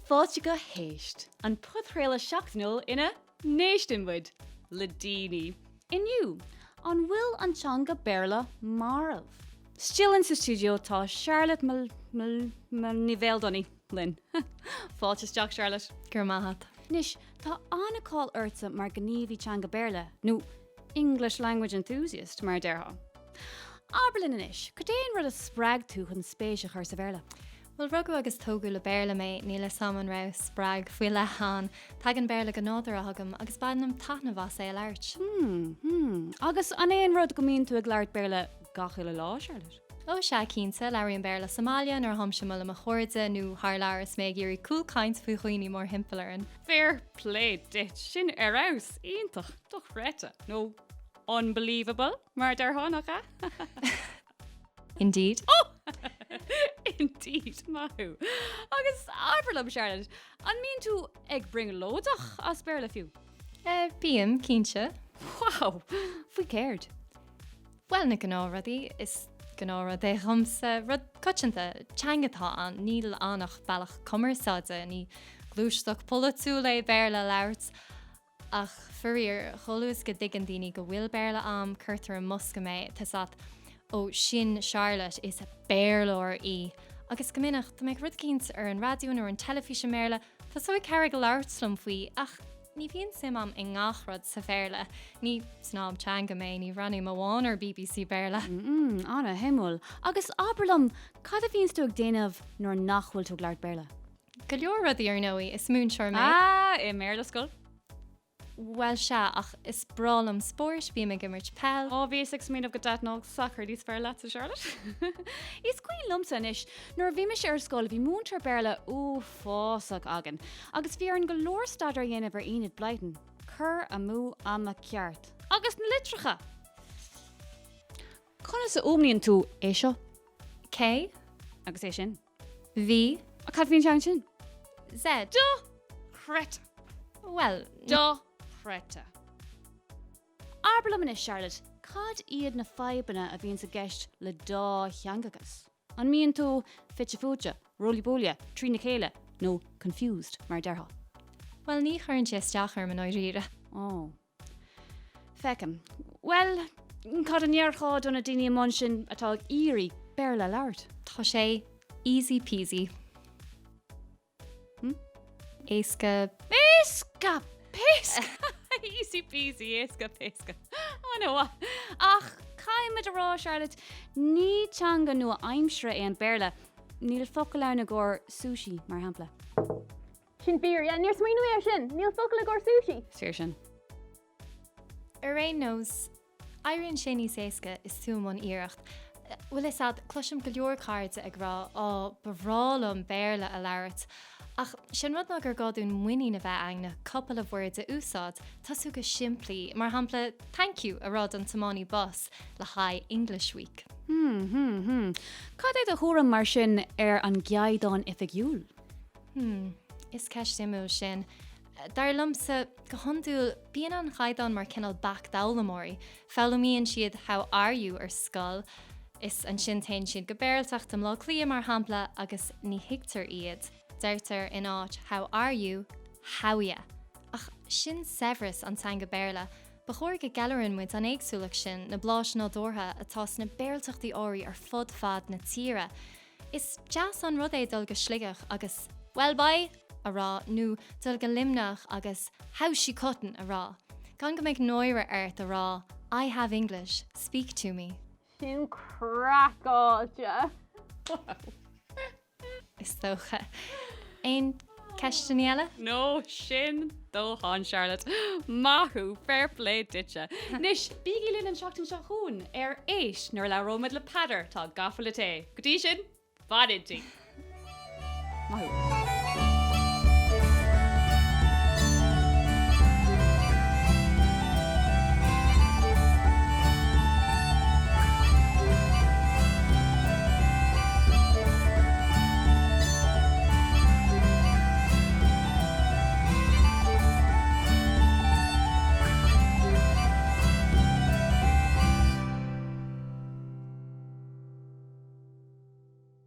Fáilte go hÉist, an podchraoladh seachtainiúil ina n-éisteann muid le daoine. Inniu, an bhfuil an teanga Béarla marbh? Istigh linn sa stiúideo tá Charlotte Mil Mil Mil Ní Mhaoldomhnaigh linn. Fáilte isteach, Charlotte. Go raibh maith agat. Anois, tá an-cáil ortsa mar gníomhaí teanga Béarla, nó English language enthusiast, mar a déarfá. Abair linn anois, cad é an rud a spreag tú chun spéis a chur sa Bhéarla? Bhuel, rugadh agus tógadh le Béarla mé, níl 'fhios a'm an raibh spreag faoi leith ann. Tagann Béarla go nádúrtha chugam agus bainim taitneamh as é a labhairt. Hmm, hmm. Agus an é an rud go mbíonn tú ag labhairt Béarla gach uile lá, Charlotte? Ó sea, cinnte, labhraím Béarla sa mbaile, nuair atháimse amuigh le mo chairde nó thar lear is mé ag iarraidh cúlchaint faoi dhaoine mórthimpeall orainn. Fair play duit, sin ar fheabhas, iontach, dochreidte, nó unbelievable, mar a déarfá, nach ea? Indeed. Oh! Indeed, maith thú. Agus abair liom, Charlotte, an mbíonn tú ag brionglóideach as Béarla fiú? Eh, bím, cinnte. Wow! Faoi céard? Bhuel, na gnáthrudaí, is gnáthrud é dhomsa, rud coitianta, teanga atá ann, níl ann ach bealach cumarsáide, ní gluaisteach polaitiúil é Béarla a labhairt. Ach faraor, chomh luath is go dtuigeann daoine go bhfuil Béarla a'm, cuirtear i mbosca mé, tá's a't, ó sin Charlotte, is Béarlóir í! Agus go minic, dá mbeadh rud eicínt ar an raidió nó ar an teilifís i mBéarla, tosóidh cara ag labhairt liom faoi, ach ní bhíonn suim a'm i ngach rud sa Bhéarla. Ní snob teanga mé, ní bhreathnaím amháin ar bbc Béarla. Mm, ana-shuimiúil. Agus abair liom, cad a bhíonns tú ag déanamh nuair nach bhfuil tú ag labhairt Béarla? Go leor rudaí ar ndóigh, is múinteoir mé. Ah, i mBéarla-scoil? Bhuel sea, ach is breá liom spórt, bím ag imirt peil. Ó, bhíos ag smaoineamh go dtaitneodh sacar níos fearr leatsa, Charlotte. Is cuimhin liomsa anois, nuair a bhí mise ar scoil bhí múinteoir Béarla uafásach againn agus bhí orainn go leor staidéar a dhéanamh ar Enid Blyton. Cur amú ama ceart. Agus na litreacha! Conas a fhuaimníonn tú é seo? K. Agus é sin? V. Cad faoin cheann sin? Z. Dochreidte. Bhuel. Dochreidte. Abair liom anois, Charlotte, cad iad na fadhbanna a bhíonns i gceist le dátheangachas? An mbíonn tú fite fuaite, roly poly, trína chéile, nó confused, mar a déarfá? Bhuel, ní chuireann sé isteach orm i ndáiríre. Ó. Feicim. Bhuel, cad a ndéarfá do na daoine amuigh ansin atá ag iarraidh Béarla a labhairt? Tá sé easy peasy. Hm? Éasca. Éasca péasca! Easy peasy, éasca péasca. An-mhaith. Ach caithfimid a rá, Charlotte, ní teanga nua-aimseartha é an Béarla. Níl focal ann i gcomhair sushi, mar shampla. Sin fíor, yeah, níor smaoinigh mé air sin! Níl focal i gcomhair sushi! Is fíor sin. Ar aon nós, éiríonn sé níos éasca is tú i mbun iarracht. Bhfuil fhios a'd, cloisim go leor cairde ag rá, á, ba bhreá liom Béarla a labhairt. Ach sé'n rud ná gur gá dúinn muinín a bheith a'inn na cúpla word a úsáid, tosú go simplí, mar shampla thank you a rá don tiománaí bus le haghaidh English Week. Hmm, hmm, hmm. Cad é do thuairim mar sin ar an gCaighdeán Oifigiúil? Hmm, is ceist shuimiúil sin. Dar liomsa, go hiondúil, bíonn an chaighdeán mar cineál bac d'fhoghlaimeoirí. Foghlaimíonn siad how are you ar scoil, is ansin téann siad go Béarltacht i mBleá Cliath, mar shampla, agus ní thuigtear iad. Deirtear in áit how are you, howya. Ach sin saibhreas an teanga Béarla. Ba chóir go gceiliúrann muid an éagsúlacht sin, na bláis nádúrtha atá sna Béarltachtaí áirithe ar fud fad na tíre. Is deas an rud é dul go Sligeach agus Well bye! a rá nó dul go Luimneach agus How's she cuttin'? a rá. Gan go mbeidh náire ort a rá I have English, speak to me. Sin craiceáilte! Is dócha. Aon ceisteanna eile? No, sin dóthain, Charlotte. Maith thú, fair play duitse. Anois, bígí linn an tseachtain seo chugainn ar Éist nuair a labhróimid le Peadar, atá gafa le tae. Go dtí sin, fan inti! Maith thú.